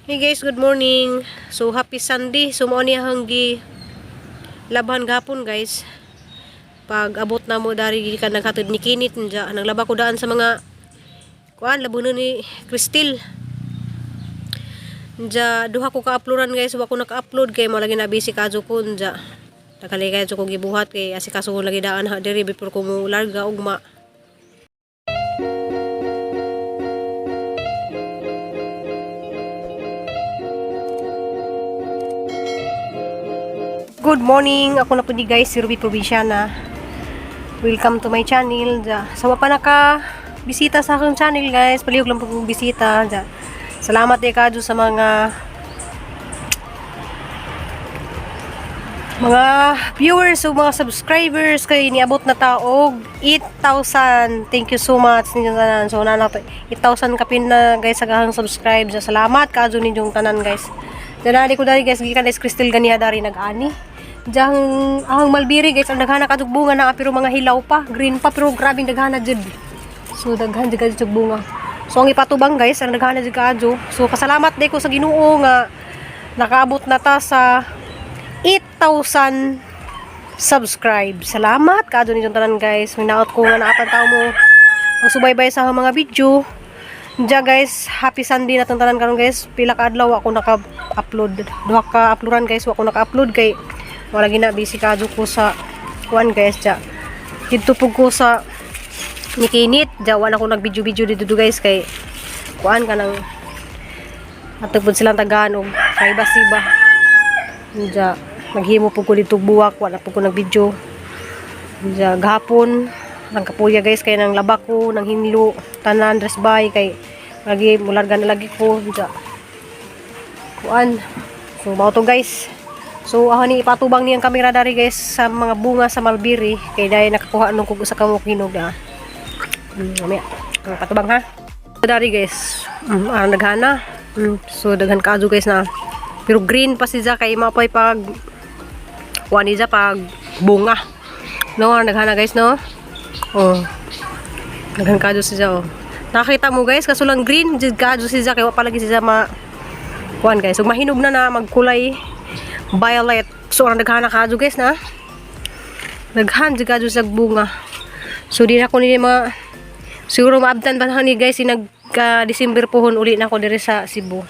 Hey guys, good morning. So happy Sunday. So mao ni ang gi labahan gahapon, guys. Pag abot na mo dari gikan naghatod ni Kinit nja, naglaba ko daan sa mga kuan labunon ni Cristel. Nja duha ko ka-uploadan, guys, wa ko naka-upload kay mo lagi na busy kadyo ko nja. Daghan kay ko gibuhat kay asikaso ko lagi daan ha diri before ko mo larga ugma. Good morning! Ako na po di, guys, si Ruby Provinciana. Welcome to my channel. Ja. Sa wa pa naka bisita sa akong channel, guys, palihog lang po kong bisita. Ja. Salamat di kadyo sa mga viewers o mga subscribers kay niabot na ta og 8,000. Thank you so much ninyong tanan. So na 8,000 kapin na, guys, sa gahang subscribe. Ja, salamat kadyo ninyong tanan, guys. Danali ko dari, guys, gikan is Crystal ganiha dari nag-ani. Diyang ang mulberry, guys, ang daghana kadtong bunga na pero mga hilaw pa, green pa pero grabing daghana jud. So daghan jud kadto bunga. So ang ipatubang, guys, ang daghana jud kadto. So pasalamat day ko sa Ginoo nga nakaabot na ta sa 8,000 subscribe. Salamat kadto ninyong tanan, guys. May naot ko nga naapan tao mo magsubaybay sa akong mga video. Diya, guys, happy Sunday na tong tanan karon, guys. Pila ka adlaw ako naka-upload. Duha ka uploadan, guys, wa ako naka-upload kay wala gina busy kadyo ko sa kuan, guys, diya. Didto pug ko sa ni Kinit, diya wala ko nag-video-video dito, guys, kay kuan ka nang atog pud silang tagaan og privacy ba. Diya naghimo pug ko dito buwak, wala pug ko nag-video. Diya gahapon nang kapuya, guys, kay nang laba ko, nang hinlo, tanan dress by kay lagi mularga na lagi ko diya. Kuan. So mao to, guys. So ako ni ipatubang niyang kamera dari, guys, sa mga bunga sa mulberry kay dahil nakakuha nung kug sa kamok hinog na. Mamaya. Ang patubang ha. Dari, guys. Ang daghana. So daghan kaadyo, guys, na. Pero green pa siya kay mapay pag kuan niya pag bunga. No, ang daghana, guys, no. Oh. Daghan kaadyo siya oh. Nakita mo, guys, kaso lang green jud kaadyo siya kay wa pa lagi siya ma kuan, guys. So mahinog na na magkulay violet. So ang daghana kaadyo, guys, na. Daghan jud kaadyo sa bunga. So di na ko ni mga siguro maabtan pa ni, guys, nagka December pohon uli na ako diri sa Cebu.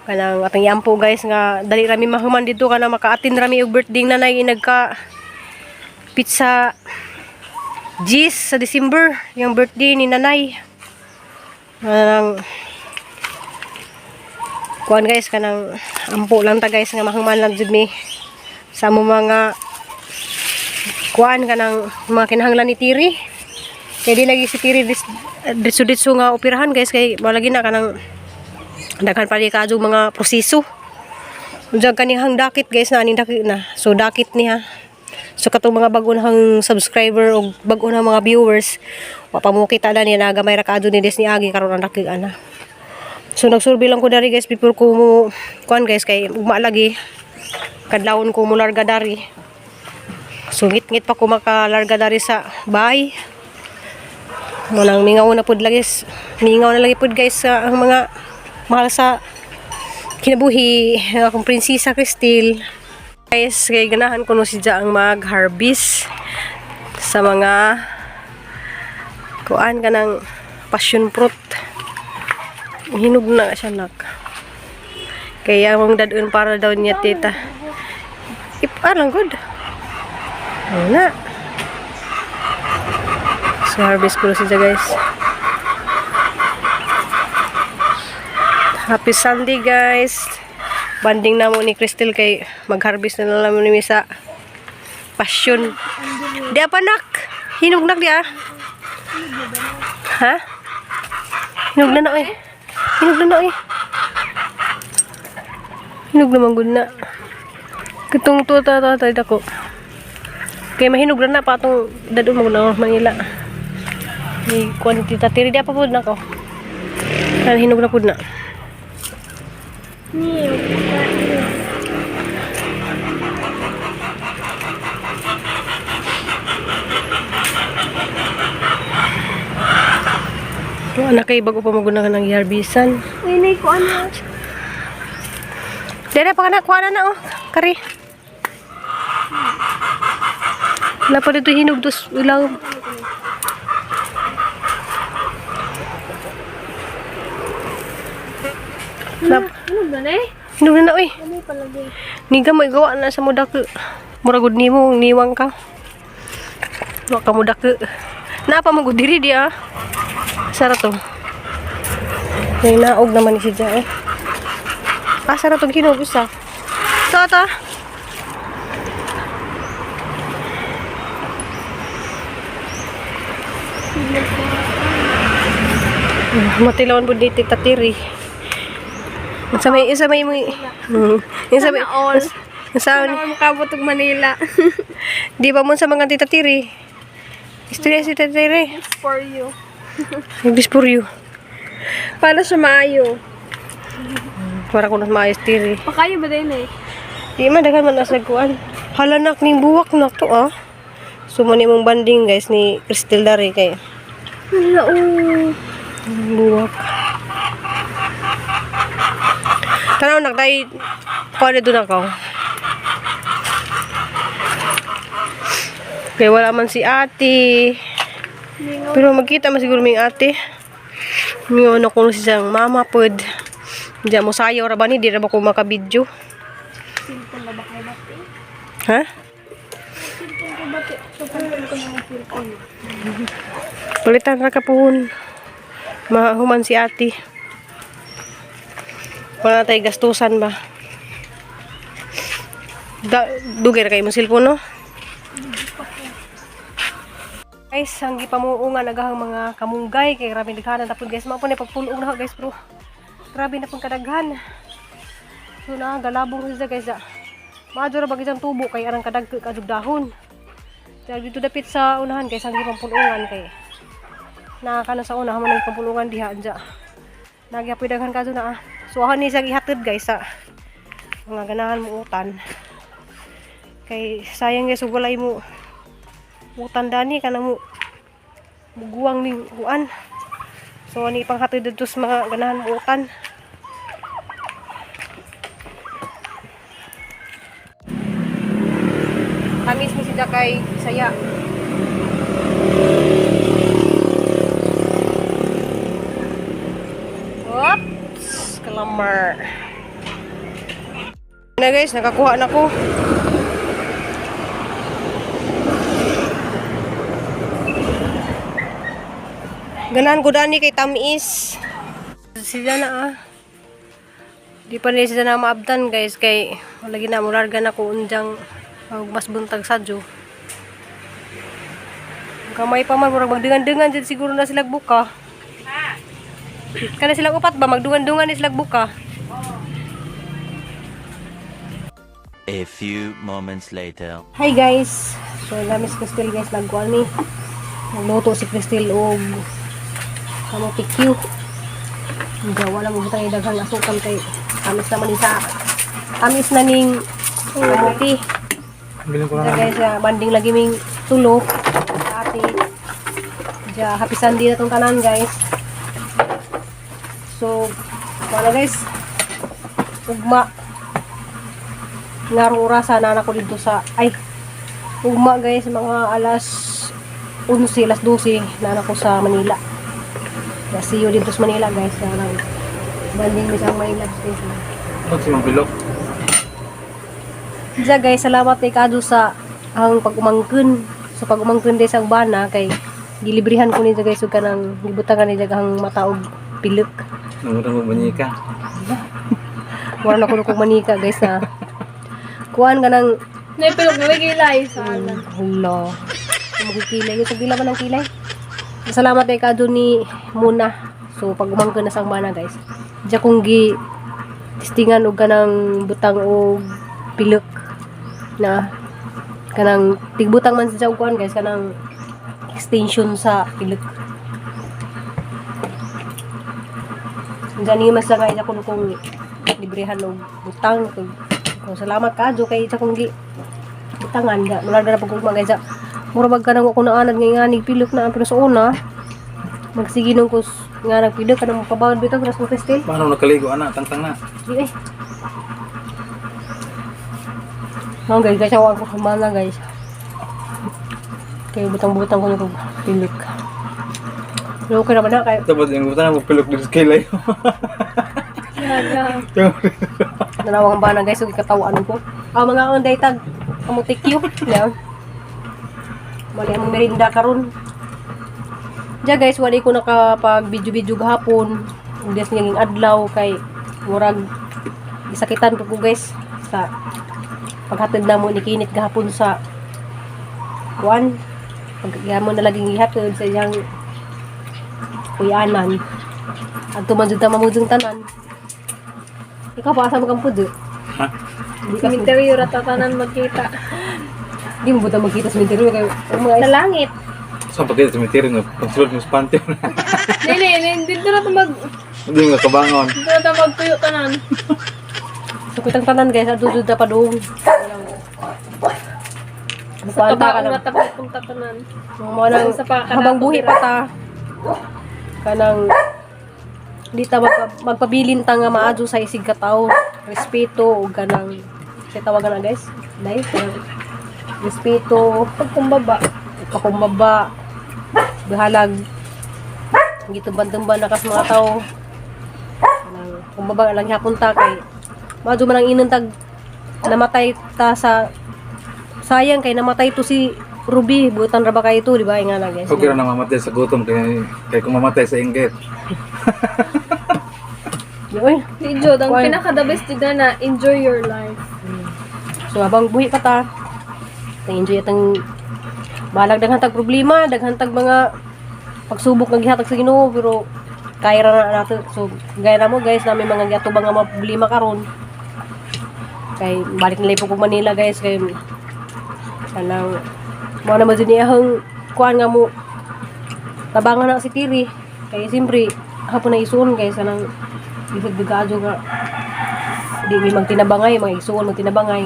Kanang atong yampo, guys, nga dali rami mahuman dito kana maka-attend rami og birthday nanay nagka pizza Gis sa December, yung birthday ni nanay. Kanang kuan, guys, kanang ampo lang ta, guys, nga mahuman lang jud mi sa mo mga kuan kanang mga kinahanglan ni Tiri. Kay di lagi si Tiri ditso-ditso nga operahan, guys, kay malagi na kanang daghan pa di kaadyo mga proseso. Unsa kanihang dakit, guys, na aning dakit na. So dakit niya. So katong mga bago nang subscriber o bago na mga viewers, wa pa mo kita na niya nagamay ra kaadyo ni Disney agi karon ang dakit ana. So nagsurvey lang ko dari, guys, before ko mo kuan, guys, kay ugma lagi kadlawon ko mo larga dari. So ngit-ngit pa ko makalarga dari sa bahay. Mo nang mingaw na pud lagi, mingaw na lagi pud, guys, sa ang mga mahal sa kinabuhi, ang akong prinsesa Cristel. Guys, kay ganahan ko no siya ang mag-harvest sa mga kuan kanang passion fruit. Hinog na siya nak. Kaya ang dadun para daw niya tita. Ip lang good. Ano na. So harvest ko na siya, guys. Happy Sunday, guys. Banding na mo ni Crystal kay mag-harvest na lang mo ni sa passion. Di pa nak. Hinog nak di ah. Ha? Hinog na na eh. Hinog na na eh. Hinog naman gud na. Katong tuta ta ta dako. Kay mahinog na na pa atong dadon mo na Manila. Ni kuan tita tiri di pa pud nako. Kan hinog na pud na. Niyo. Wala kay bago pa magunahan ang yarbisan. Uy, nay ko ano. Dere pa kana kuha na na oh. Kari. Wala pa dito hinog dos ilang. Wala Ano ba na eh? hinog na na oy. Ano palagay? Niga mo igawa na sa mudako. Mura gud nimo niwang ka. Wa ka mudako. Naa pa mo gud diri di ah. Sara to. May naog naman ni si Ja eh. Ah, sara to hinog usa. To to. Matilawan po dito tatiri. Sa may mo. Sa may Sana all. Sa Sana makabot og Manila. Di ba mo sa mga tita Tiri? Istorya si Tita Tiri. It's for you. English for you. Para sa maayo. Para ko na maayos tiri. Pakayo ba din eh? Di man daghan man nasa kuan. Hala nak ning buwak nak to ah. So mo ni mong banding guys ni Crystal Dare kay Hala, oh. buwak. Tanaw nak dai kuan na doon ako. Kay wala man si ate. Mingaw. Pero magkita man siguro ming ate. Mingaw na ko si siyang mama pod. Diya mo sayaw ra ba ni di ra ba ko makabidyo? Simple na ba kayo bati? Ha? Simple ko bati. So, palitan ko ng cellphone. Palitan ra ka puhon. Mahuman si ate. Wala na tayo gastusan ba? Da, dugay ra kayo mo cellphone, no? Guys, ang gipamuungan agahang mga kamunggay kay grabe daghanan tapos guys, mao po ni pagpulong na ho, guys, bro. Grabe na pong kadaghan. So na galabong siya guys. Ah. Maadyo ra bagay tubo kay arang kadag kadug dahon. Dahil dito dapit sa unahan guys, ang gipampulungan kay nakakano sa una man ang pampulungan diha anja. Nagyapoy daghan kadto na ah. So ahon ni siyang ihatid guys sa mga ganahan mo utan. Kay sayang guys ug walay mo utan dani kana mo muguwang ning kuan. So ani panghatid didto sa mga ganahan mo utan. Tamis ni sila kay Saya. Oops! Kalamar. Na guys, nakakuha na ko. Ganahan ko dani kay tamis. Sila na ah. Di pa ni sila na maabdan guys kay lagi na mularga na ko unjang mas buntag sadyo. Kamay pa man murag magdungan-dungan jud siguro na sila buka. Kana silang upat ba magdungan-dungan ni sila buka. A few moments later. Hi guys. So namis Cristel guys nagkuan ni. Nagluto si Cristel og kamote Q. Gawa lang mo butang daghang asukal kay tamis naman ni sa tamis na ning kamote. Bilhin ko So lang. guys, banding lagi ming tulo sa ate. Diya, happy Sunday na tong tanan guys. So, wala guys. Ugma. Ngarong orasa na ko dito sa ay ugma guys mga alas 11, alas 12 na ko sa Manila. Kaya see you dito sa Manila guys. Kaya lang, banding mi sa Manila Station. Ba't si Mang Bilok? Diya guys, salamat kay Kado sa ang pag-umangkon. So pag-umangkon day sa urbana kay gilibrihan ko niya guys ug kanang gibutangan niya ang mata og pilok. Nangutang mo banika. Wala na kuno kong manika guys na. Kuan kanang Naipilog na kilay sa alam. Hala. Magkikilay. Yung pagdila man ang kilay. Salamat kay Kado ni Muna. So pag umangkon na sa urbana guys. Diya kong gi testingan og kanang butang og pilok na kanang tigbutang man siya og kuan guys kanang extension sa pilok. Diyan ni mas lang ay kung kung librehan og butang kung, kung salamat kadyo kay isa kong gi butangan ga mura na pag guys. Mura bag kanang ako naanad nga nganig pilok na pero sa una Magsige nung kus nga nagpido kanang mapabawad bitaw para sa Cristel. Paano nakaligo ana, tangtang na. Di eh. Oh guys, guys, ako kumana guys. Kaya butang-butang ko nito pilik. Pero okay naman na kay Tapos yung gusto na magpilok din sa kilay. Gaga. nanawag ang bana guys, ug katawaan ko. Ah, mga ang daytag kamutik you. Yeah. Mali ang merinda karon. Diya guys, wala ko nakapag video-video gahapon. Ug des niyang adlaw kay murag gisakitan po ko guys sa paghatid na mo ni Kinit gahapon sa kuan. Pag mo na laging gihatod sa iyang kuyanan. At man jud ta mamudong tanan. Ikaw pa asa mo kang pudo? Ha? Di ka Cemetery ratatanan magkita. di mo buta magkita sa cemetery kay ang mga Sa langit. Sa pagkita sa cemetery nga pagsulod mo sa pantheon. Dili, dito na ito mag Hindi nga kabangon. dito na ito magtuyo tanan. So kitang tanan guys, adto jud ta padung. Sa Sa ka kabaong lang. na tapos tanan. Mga nang Sa pa- habang buhi pa ta kanang di ta magpabilin ta nga maadyo sa isig ka tawo, respeto ug kanang sa tawagan na guys. Dai kanang respeto, Pagkumbaba. pakumbaba, bahalag gitumban-tumban na kas mga tao. Kanang kumbaba lang hapon ta kay maadyo man ang inong tag namatay ta sa sayang kay namatay to si Ruby, butan ra ba kay ito, di ba? Nga na guys. Okay ra na mamatay sa gutom kay kay kung mamatay sa inggit. Uy. Ni Jod, ang Kuan. pinaka the best jud na enjoy your life. So habang buhi pa ta, enjoy atang balag daghan tag problema, daghan tag mga pagsubok nga gihatag sa Ginoo pero kaya ra na nato. So gaya na mo guys, na may mga giatubang nga mga problema karon. Kay balik nila po ko Manila guys kay kanang mo na jud niya ang kuan nga mo tabangan na si Tiri. Kay siyempre hapon na isuon guys kanang bisag dugaadyo nga di mi magtinabangay, mga isuon magtinabangay.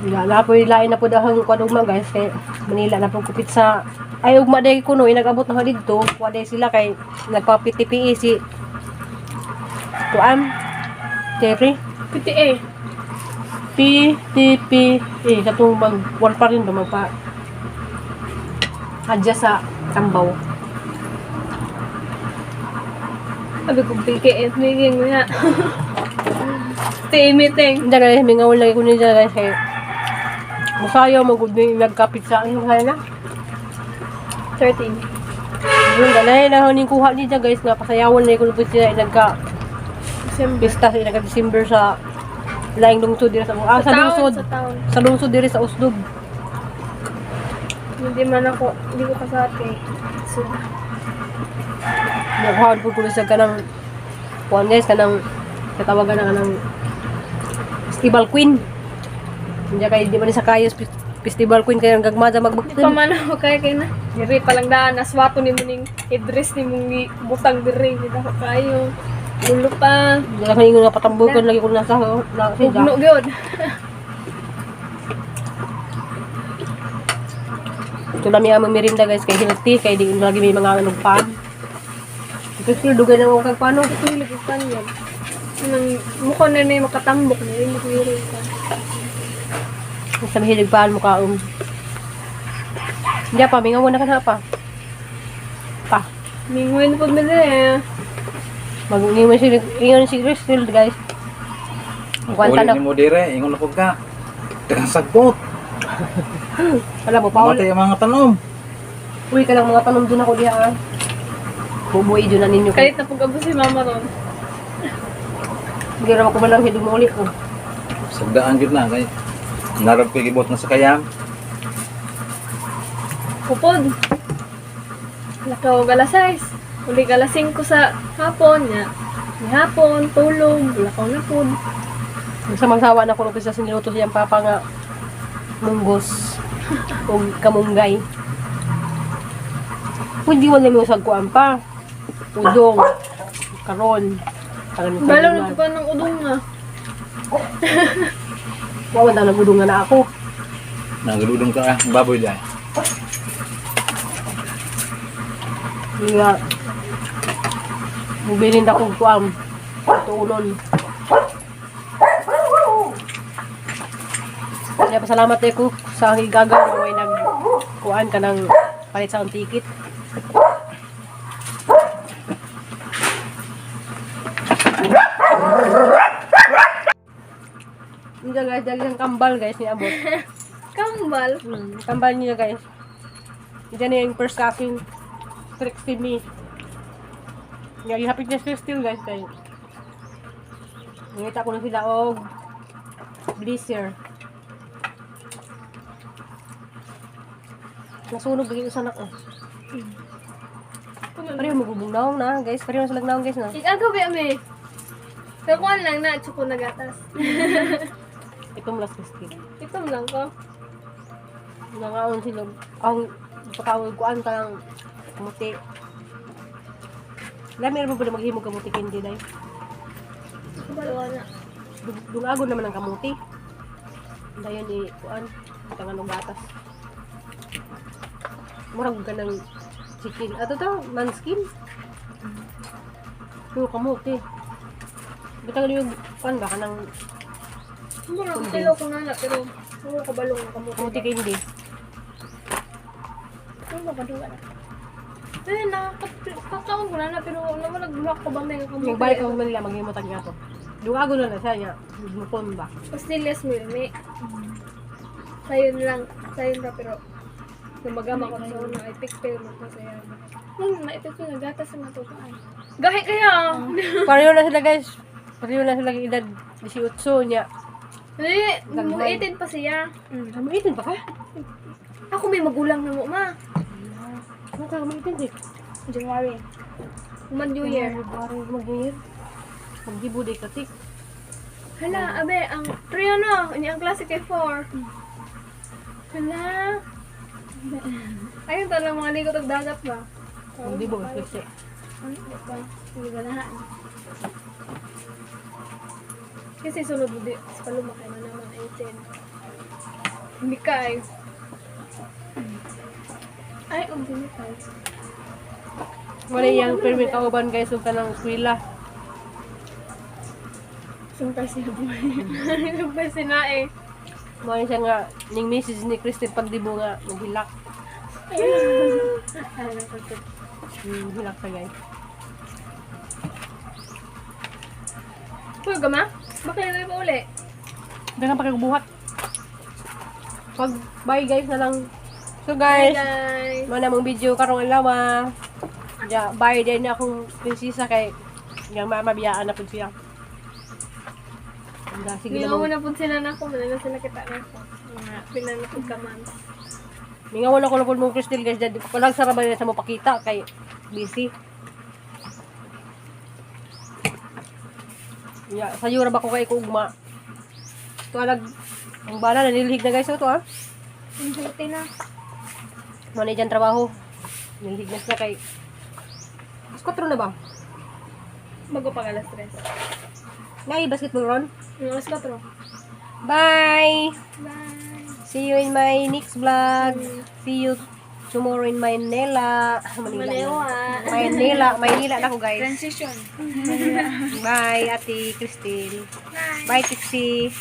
Wala na po, lain na po dahang kuan ugma guys kay Manila na po kupit sa ay ugma day kuno inagabot na didto wa day sila kay nagpa-PTPE si kuan Jeffrey PTA. PTPE katong mag one pa rin ba magpa adjust sa tambaw. Sabi ko PKS meeting mo na. PTA meeting. Hindi guys, mingaw lagi ko niya guys kay Masayo mo gud ni nagkapit sa ano kaya na. 13. Yung ganay na huning kuha niya guys nga pasayawan na ko lupit sila nagka December. pista sa nagka December sa laing lungsod diri sa sa Sa town, lungsod sa town. sa lungsod diri sa Usdog. Hindi man ako, hindi ko kasati. So, Nakuhaan po ko sa kanang kuan guys kanang katawagan na kanang Festival Queen. Hindi kay di man ni sa kayos Festival Queen kay ang gagma sa di pa magbaktin. man ako kaya kaya na. Diri pa lang daan, aswato ni mo ning Idris ni mong butang diri. Hindi ako kayo. Ulo pa. Hindi lang kayo nga patambukan lagi ko nasa na Ugno gyud. Ito lang yung aming merinda guys kay healthy kay di lagi may mga anong pan. Ito sila dugay na ako kag paano. Ito yung lagi yan. Anong mukha na na yung makatambok na rin ko yung pa. Sa mahilig paan mukha. Hindi pa, mingaw na ka na pa. Pa. Minguin po nila eh. Mag-ingon si ingon si Crystal guys. Kwanta Uli na. ni mo dire, ingon na pud ka. Daghang sagbot. Wala mo pa. Mamatay ang mga tanom. Uy, ka lang mga tanong doon ako diha ah. Bubuhi dyan na ninyo. Kahit na pag-abos si mama ron. Hindi naman ko malang hidong uli ko. Sagdaan gid na kay narap ko gibot na sa kayam. Pupod. Lakaw alas 6. Uli alas 5 sa hapon niya. Ni hapon, tulog, lakaw na pod. Sa magsawa na ko nung sa niluto siyang papa nga munggos o kamunggay. Pwede wala mo sa kuan pa. Udong. Karon. Tagan mo. Balaw na pa ng udong nga. Wa man nagudong na ako. Nagaludong ka ah, baboy dai. Nga. Mubilin na kong kuam. Tuulon. Kaya pasalamat eh ko sa higagaw na may nagkuan ka ng palit sa akong ticket. Hindi guys, dahil kambal guys ni Abot. Kambal. Kambal niya guys. Diyan na yung first cousin. Trixie me. Yeah, yung happy na still guys kay. Ngita ko na sila og blazer. Nasunog lagi sa anak oh. Pareho magubong naong na guys. Pareho sa naong guys na. Ikaw ba ame? Pero kuan lang na, tsoko na gatas. Itong last Christine. Itom lang ko. Nangaon sila. Ang pagkawag kuan ka ng kamuti. Lami ra ba maghimo kamuti kindi day? Kabalo na. Dungagon naman ang kamuti. Dayon i kuan tangan og gatas. Murag ka ng chicken. Ato to, manskin. Pero kamuti. Bitang yung kuan ba kanang Mura kilo ko na na pero oo kabalo nga kamo. kamuti kindi. Ano ba kaduwa na? Eh, nakakaon ko na na pero naman nag-block ko ba may kamuti. Nagbalik ako sa Manila maghimo tag nga to. Dungagon na na siya niya. Mukon ba? Pastillas milmi. Sayon lang. Sayon ra pero lumagama ko sa una. Ay pikpil mo ko sa'yo. Maipikpil nga gatas sa matukaan. Gahi kaya! Pareho na sila guys. Pareho na sila ng edad 18 niya. Eh, Gagmay. muitin pa siya. Kamiitin pa ka? Ako may magulang na mo, ma. Ano ka kamiitin eh? January. Mag New Year. Mag New Year. Magdibuday ka tik. Hala, abe, ang trio no, ini ang klase kay 4. Hala. Ayun talagang mga ligot og dagat ba? Magdibo kasi. Ay, di ba? Hindi ba na? Kasi sunod mo di, sa paluma kay man naman 18. Hindi ka ay. Ay, ang dili ka. Wala yung permit kauban guys ug kanang eskwela. Sumpay siya buhay. Sumpay sina eh. Mo siya nga ning message ni Christine pagdibo nga maghilak. Ay, nakakot. Hilak sa guys. Tulog ka ma? Bakit na pa uli? Daghang pa kay buhat. Pag bye guys na lang. So Bye guys, guys! mo na mong video karong adlaw. Ya, bye din na akong prinsesa kay yang mama biyaan na pud siya. Anda, sige Mingaw lang. mo na po sila na ako, wala na sila kita na ako. Mga pinanapod ka man. Mingaw na ko na pud mong Crystal guys, dad. Walang sarabay na sa mo pakita kay busy. Ya, sayo ra ba ko kay kuugma. Ito alag ang bala nanilhig na guys ito ah. Ang healthy na. Mo na dyan trabaho. Nilhig na sila kay Alas 4 na ba? Bago pag alas 3. Nay, basketball ron. Ang alas 4. Bye! Bye! See you in my next vlog. See you tomorrow in Manila. Manila. Manila. Manila na ako guys. Transition. Bye, Ate Christine. Bye! Bye, Trixie.